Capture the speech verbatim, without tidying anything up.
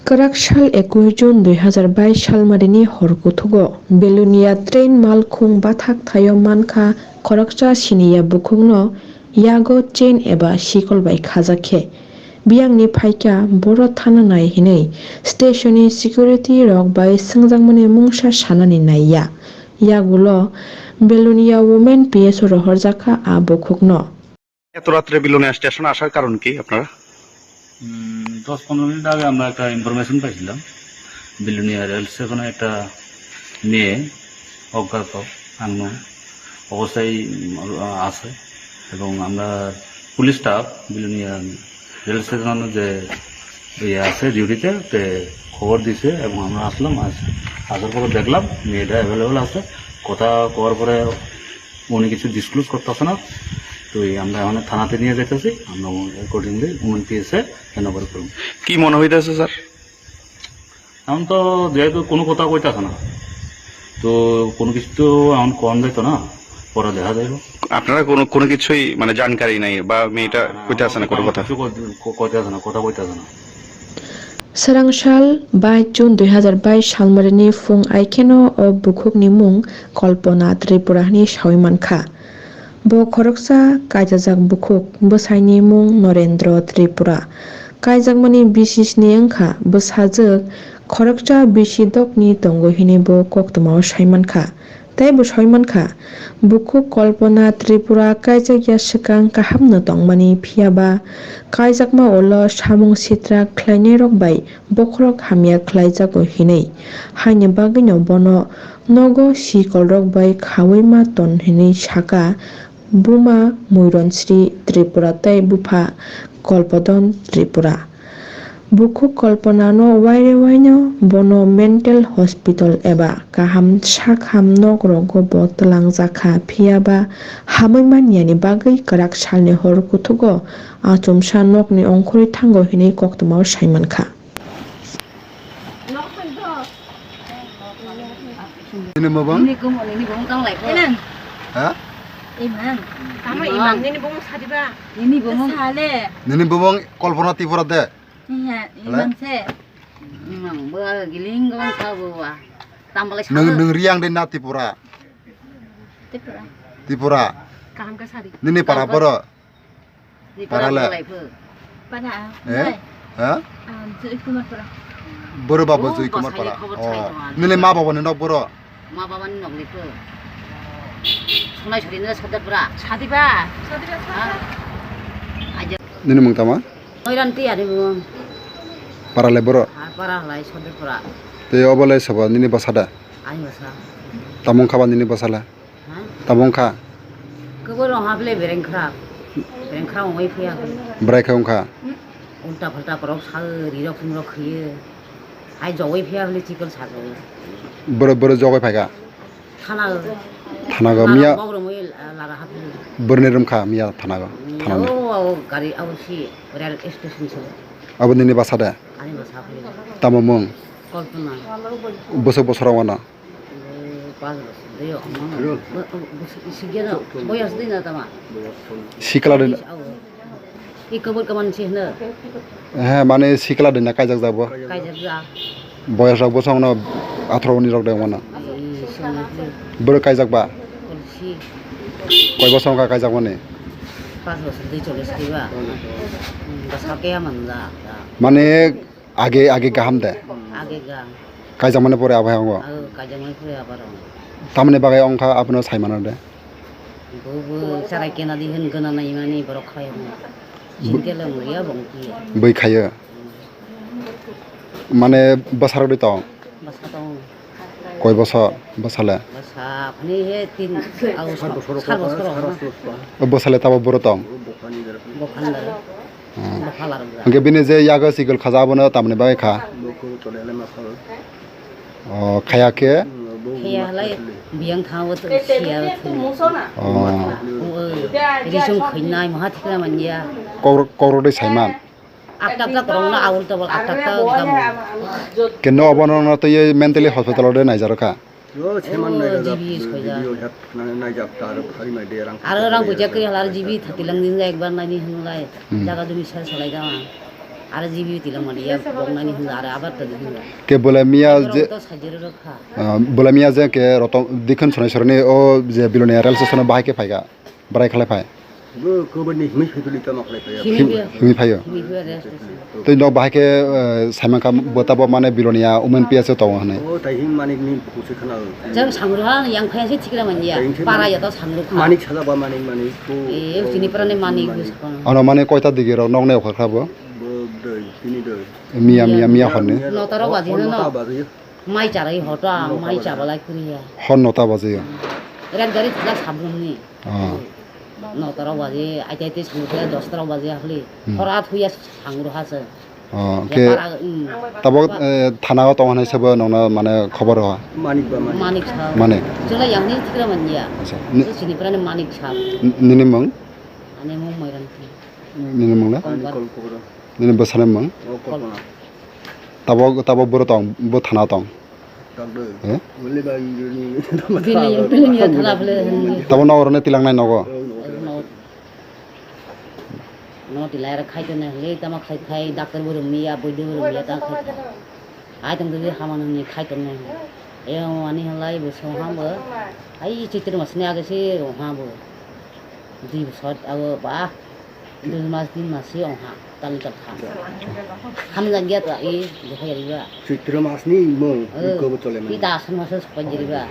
Kwrak sal ekush June dui hazar bais salmarini hor kuthugo Belonia train malkhung bathak thaio mankha khoroksa siniya bukhukno yago chain eba sikol bai khajak khe biyangni phaikha boro thana nai hinwi stationni security rok bai swngjakmani mungsa sanani naiya. Yagulo Belonia Women P S O rohorjakha a bukhukno. এত রাত্রে বিলোনিয়া স্টেশনে আসার কারণ কি আপনারা? উম, দশ পনেরো মিনিট আগে আমরা একটা ইনফরমেশন পাইছিলাম, বিলোনিয়া রেল স্টেশনে একটা মেয়ে অজ্ঞাত আননোন অবস্থায় উম, আছে, এবং আমরা পুলিশ স্টাফ বিলোনিয়া রেল স্টেশনে যে ইয়ে আছে ডিউটিতে, তে খবর দিছে এবং আমরা আসলাম। আস- আসার পরে দেখলাম মেয়েটা অ্যাভেলেবল আছে। কথা কওয়ার পরে উনি কিছু ডিসক্লোজ করতেছে না, তো এই আমরা এখন থানাতে নিয়ে যাইতেছি, আমরা অ্যাকর্ডিংলি উমেন পিএসএ হ্যান্ড ওভার করবো। কি মনে হইতেছে স্যার? এখন তো যেহেতু কোনো কথা কইতাছে না, তো কোনো কিছু তো এখন কম যাইতো না, পরে দেখা যাইব। আপনারা কোনো কোনো কিছুই মানে জানকারি নাই বা মেয়েটা কইতে আছে না কোনো কথা? কিছু কই- ক- কইতাছে না, কথা কইতাছে না। Swrang sal bais June dui hazar bais salmarini phung aikheno o bukhukni mung Kalpana Tripura hwnwi saui mankha. Bo khoroksa kaijajak bukhuk, bwsaini mung Norendra Tripura. Kaijakmani bisisni wngkha bwsajwk, khoroksa bisi dokni tongo hwnwi bo koktwmao sai mankha. Tei bo soi mankha, bukhuk Kalpana Tripura kaijakya swkang kahamno tongmani, phiyaba kaijakma ulo samung sitra khlainairok bai bokhorok hamya khlaijago hinwi. Haini bagwino bono nogo sikolrok bai khaui ma ton hinwi saka buma Muironsri Tripura tei bupha Kalpadon Tripura. Bukhuk Kalpanano waire waino bono mental hospital eba kaham sakham nok rogo bo twlangjakha, phiyaba hamwi manyani bagwi kwrak salni hor kuthugo achomsa nokni ongkhorwi thango hinwi koktwmao sai mankha. Nini mobang? Nini bumung tang lai pho. Iman. Ha? Iman. Tama iman nini bumung sadiba. Nini bumung sale. Nini bumung Kalpana Tripura de. Iya, iman se. Iman bo giling gong sa bo wa. Tambal sa. Nung nung riang de na Tripura. Tripura. Tripura. Kaham ka sari. Nini para boro. Para le? Para. Eh? Ha? Joy Kumar para. Boro babo Joy Kumar para. Oh. Nini ma babo ni nok boro? Ma baba ni nok ni pho. Sunai suri ni sadar para. Sadiba. Nini mung tama? Noiran ti ani mung. Para le boro? Para lai sadar para. Te obo le sabo nini basa da? Ani basa. Tamung khaba nini basa le? Ha? Tamo wngkha? Kebo rong haple bereng khrap. Bereng khrap wngwi phiya. Bwrai khe wngkha? Ulta phalta borok sa rirok singrok khaiyo. Hai jogwi phiya hwnwi chikon sajagwi. Boro boro jogwi phaikha? Thana. Thanago miya. Bok romwi lara hapli. Borni romkha miya thanago. Thanani. O gari abo si rail station se. Abo nini basa de? Ani basa hapli. Tamo mung? Kalpana. Bosok bosora wana? Sikla de. He mane sikla de na kaijak jabo. Boyas rok bosong no atharo ni rok de wana. Boro kaijak ba. Koi bosong ka kaijak mani. Mane Age age kaham de? Age kaham. Kaijakmani pore abo hai ongo? Abo kaijakmani pore abo hai ongo. Tamoni bagwi ongkha abono sai mano de? Bo bo charai kena di hin gana nai mani borok khai mo. Singke le mo ya bong ki. Bwi khayo. Mane bwsarok di tong? Bwsa tong. Koi bosor bwsale? Bwsa phani he tin au sar bosor. O bwsale tabo boro tong? Bokhan dara. Hwnkhe bini je yago sikol khaja abono tamni bagwi kha? O khaya khe? Khaya halai biyang thango to siya. O. Risong khainai maha thikna manya. Kokrok kokrok de saiman. Akta akta korokno aul tobol akta akta gamo. Keno obono no twi mentally hospital o de naijaro kha. O seman nai rajak, G B soya. G B o hep nai, naijak ta aro phari mai de rang. Aro rang puja kri halar G B thati lang din ekbar nai ni hwnlai. Hmm. Jaga jumi sel solai jama. Aro G B tila mani ya boknani hinga aro abar to hinga. Ke bole miya je, to sajiro rokha. Ah, bole miya je ke roto dikhan sonai soroni o je Bilonia rail station bahai ke phaika. Brai khalai phai. Bo kobor ni himi phai duli tama khalai phai. Himi phai. Himi phaio. Himi phai rail station. Tei nok bahai ke, eh, saimang kha bo tabo mane Bilonia women P S o tongo hwnwi. O tai him manik ni buku se khana. Jang sangruha yang phai se thikra manya. Para ya to sangruha. Manik sala ba manik manik. E, sini para ni manik. Ano mane koita digi rok nok ne okha kha bo. Bo doi, tini doi. Miya, miya, miya hor ni. Notaro baji no. Nota baji. Mai charai hoto ang, mai chabalai kuriya. Hor nota baji. Red gari thila sabrum ni. Ah. Notaro baji, aite aite sangruha dos taro baji ahli. Hmm. Hora thuya sangruha se. Oh, ya ke para, hmm. Tabo, eh, thana o tong hanai sabo nongna mane khobor ho. Manik ba manik. Manik sa. Manik. Chula yang ni thikra manya. Acha. Ni- Sini para ni manik sa. N-, nini mung? Ani mung Mairam. Nini mung le? Kongkar. Nini bwsani mung? Kol. Tabo, tabo boro tong, bo thana tong. Eh? Bini, bini ya thana bole. Tabo no orone tilang nai nogo. No. No tilai ra khai to nai le tama khai khai doctor bo rum ya, boido bo rum ya ta khai. Ai tong de haman ni khai to nai. E ani halai bo so ham bo. Ai chitri mas ni age se ha bo. Dui bosor abo ba dui mas tin mas se ong ha, tali tak kha. Hamjak ya ta e, dekha ya riba. Choitro mas ni mung, oh, iko bo chole mani. Ita asan mas se sopai ya riba.